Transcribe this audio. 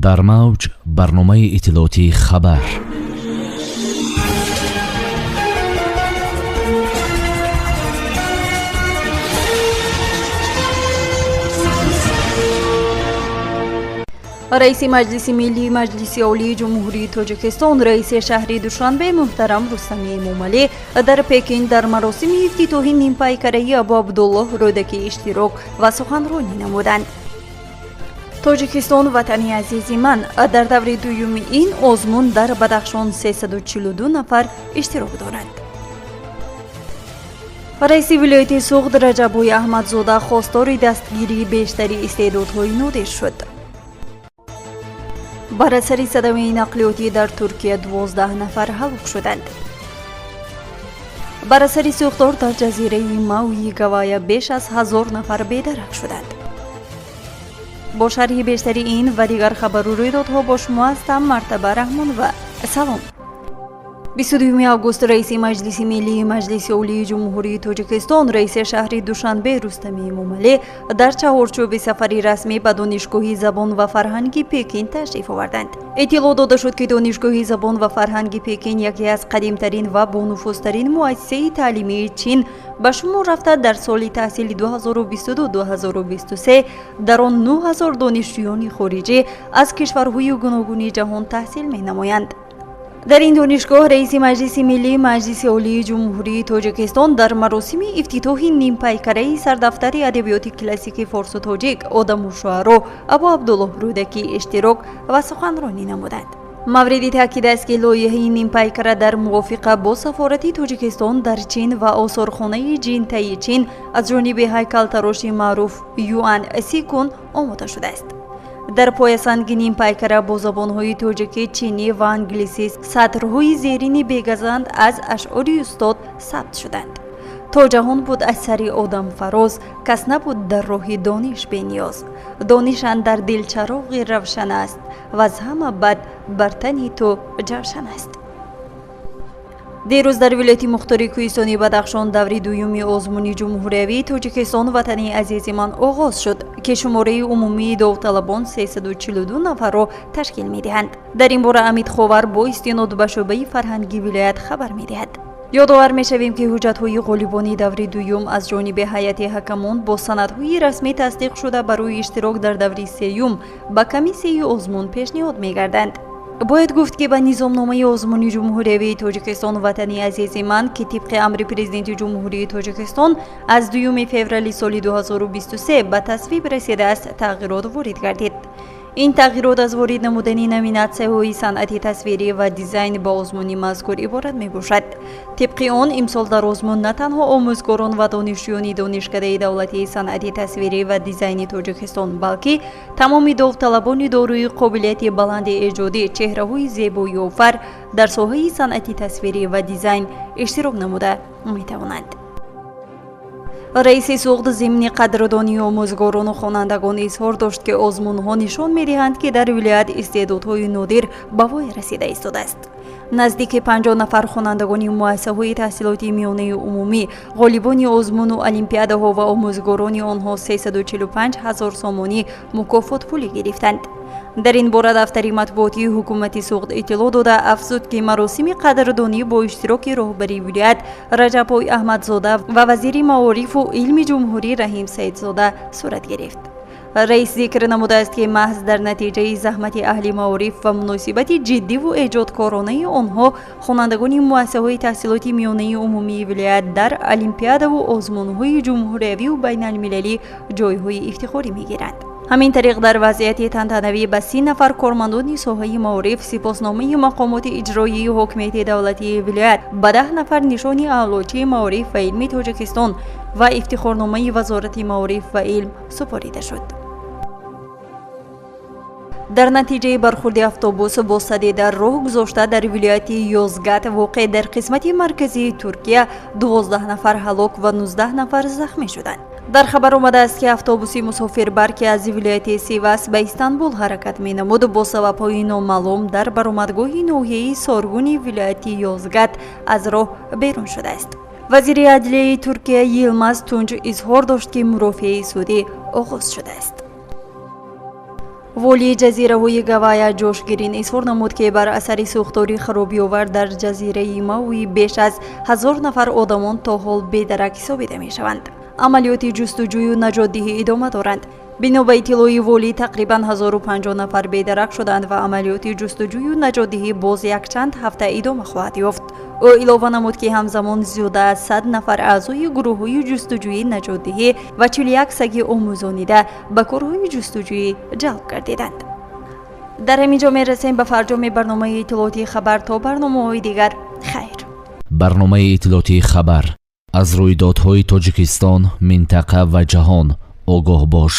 Дар мавҷ барномаи иттилоотии «Хабар». Раиси Маҷлиси Миллии Маҷлиси Олии Ҷумҳурии Тоҷикистон, раиси шаҳри Душанбе муҳтарам Рустами Эмомалӣ дар Пекин дар маросими ифтитоҳи нимпайкараи Абу Абдуллоҳ Рӯдакӣ иштирок ва суханронӣ намуданд. Тоҷикистон, ватани азизи ман. Дар даври дуюми ин озмун дар Бадахшон 342 нафар иштирок доранд. Раиси вилояти Суғд Раҷаббой Аҳмадзода хостори дастгирии бештари истеъдодҳои нодир шуд. Бар асари садамаи нақлиётӣ дар Туркия 12 нафар ҳалок шуданд. Бар асари сӯхтор дар ҷазираи Мауи Гавайя беш аз 1000 нафар бедарак шуданд. Бо шарҳи бештари ин ва дигар хабару рӯйдодҳо бо шумо ҳастам Мартаба Раҳмонова. Салом. 22 август раиси Маҷлиси Миллии Маҷлиси Олии Ҷумҳурии Тоҷикистон, раиси шаҳри Душанбе Рустами Эмомалӣ дар чаҳорчӯби сафари расмӣ ба Донишгоҳи забон ва фарҳанги Пекин ташриф оварданд. Иттилоъ дода шуд, ки Донишгоҳи забон ва фарҳанги Пекин яке аз қадимтарин ва бонуфузтарин муассисаи таълимии Чин ба шумор рафта, дар соли таҳсили 2022-2023 дар он 9000 донишҷӯёни хориҷӣ аз кишварҳои гуногуни ҷаҳон таҳсил менамоянд. Дар ин донишгоҳ раиси Маҷлиси Миллии Маҷлиси Олии Ҷумҳурии Тоҷикистон дар маросими ифтитоҳи нимпайкараи сардафтари адабиёти классики форсу тоҷик, одаму шуаро Абу Абдуллоҳ Рӯдакӣ иштирок ва суханронӣ намуданд. Мавриди таъкид аст, ки лоиҳаи нимпайкара дар мувофиқа бо сафорати Тоҷикистон дар Чин ва осорхонаи Ҷинтаи Чин аз ҷониби ҳайкалтароши маъруф Юан Сикун омода шудааст. Дар поясанги нимпайкара бо забонҳои тоҷикӣ, чинӣ ва англисӣ сатрҳои зерини бегазанд аз ашъори устод сабт шуданд: То ҷаҳон буд аз сари одам фароз, кас набуд дар роҳи дониш бениёз. Дониш андар дил чароғи равшан аст, ваз ҳама бад бар тани ту ҷавшан аст. Дирӯз дар вилояти мухтори Кӯҳистони Бадахшон даври дуюми озмуни ҷумҳуриявии «Тоҷикистон, ватани азизи ман» оғоз шуд, ки шумораи умумии довталабон 342 нафарро ташкил медиҳанд. Дар ин бора Амид Ховар бо истинод ба шӯъбаи фарҳанги вилоят хабар медиҳад. Ёдовар мешавем, ки ҳуҷҷатҳои ғолибони даври дуюм аз ҷониби ҳайати ҳакамон бо санадҳои расмӣ тасдиқ шуда, барои иштирок дар даври сеюм ба комиссияи озмун пешниҳод мегарданд. Бояд гуфт, ки ба низомномаи озмуни ҷумҳуриявии «Тоҷикистон, ватани азизи ман», ки тибқи амри Президенти Ҷумҳурии Тоҷикистон аз 2 феврали соли 2023 ба тасвиб расидааст, тағйирот ворид гардид. Ин тағйирот аз ворид намудани номинатсияҳои санъати тасвирӣ ва дизайн ба озмуни мазкур иборат мебошад. Тибқи он, имсол дар озмун на танҳо омӯзгорон ва донишҷӯёни Донишкадаи давлатии санъати тасвирӣ ва дизайни Тоҷикистон, балки тамоми довталабони дорои қобилияти баланди эҷодӣ, чеҳраҳои зебоиёфар дар соҳаи санъати тасвирӣ ва дизайн иштирок намуда метавонанд. Раиси Суғд зимни қадрдонии омӯзгорону хонандагон изҳор дошт, ки озмунҳо нишон медиҳанд, ки дар вилоят истеъдодҳои нодир ба воя расида истодааст. Наздики 50 нафар хонандагони муассисаҳои таҳсилоти миёнаи умумӣ, ғолибони озмуну олимпиадаҳо ва омӯзгорони онҳо 345 ҳазор сомонӣ мукофотпулӣ гирифтанд. Дар ин бора дафтари матбуотии ҳукумати Суғд иттилоъ дода, афзуд, ки маросими қадрдонӣ бо иштироки роҳбари вилоят Раҷаббой Аҳмадзода ва вазири маорифу илми ҷумҳурӣ Раҳим Саидзода сурат гирифт. Раис зикр намудааст, ки маҳз дар натиҷаи заҳмати аҳли маориф ва муносибати ҷиддиву эҷодкоронаи онҳо хонандагони муассисаҳои таҳсилоти миёнаи умумии вилоят дар олимпиадаву озмунҳои ҷумҳуриявию байналмилалӣ ҷойҳои ифтихорӣ мегиранд. Ҳамин тариқ, дар вазъияти тантанавӣ ба 30 нафар кормандони соҳаи маориф сипосномаи мақомоти иҷроии ҳокимияти давлатии вилоят, ба 10 нафар нишони Аълочии маориф ва илми Тоҷикистон ва ифтихорномаи Вазорати маориф ва илм супорида шуд. Дар натиҷаи бархурди автобус бо саде дар роҳ гузошта дар вилояти Ёзгат, воқеъ дар қисмати марказии Туркия, 12 нафар ҳалок ва 19 нафар захмӣ шуданд. Дар хабар омадааст, ки автобуси мусофирбар, ки аз вилояти Сивас ба Истанбул ҳаракат менамуд, бо сабабҳои номаълум дар баромадгоҳи ноҳияи Соргуни вилояти Ёзгат аз роҳ берун шудааст. Вазири адлияи Туркия Йилмаз Тунҷ изҳор дошт, ки мурофиаи судӣ оғоз шудааст. Волии ҷазираҳои Гавайя Ҷош Грин изҳор намуд, ки бар асари сӯхтори харобиовар дар ҷазираи Мауи беш аз 1000 нафар одамон то ҳол бедарак ҳисобида мешаванд. Амалиёти ҷустуҷӯю наҷотдиҳӣ идома доранд. Бино ба иттилои волӣ, тақрибан 1050 нафар бедарак шуданд ва амалиёти ҷустуҷӯю наҷотдиҳӣ боз якчанд ҳафта идома хоҳад ёфт. Ӯ илова намуд, ки ҳамзамон зиёда аз 100 нафар аъзои гурӯҳҳои ҷустуҷӯи наҷотдиҳӣ ва 41 саги омӯзонида ба корҳои ҷустуҷӯӣ ҷалб гардиданд. Дар ҳамин ҷо мерасем ба фарҷоми барномаи иттилоотии «Хабар». То барномаҳои дигар хайр. Барномаи иттилоотии «Хабар». Аз рӯйдодҳои Тоҷикистон, минтақа ва ҷаҳон огоҳ бош.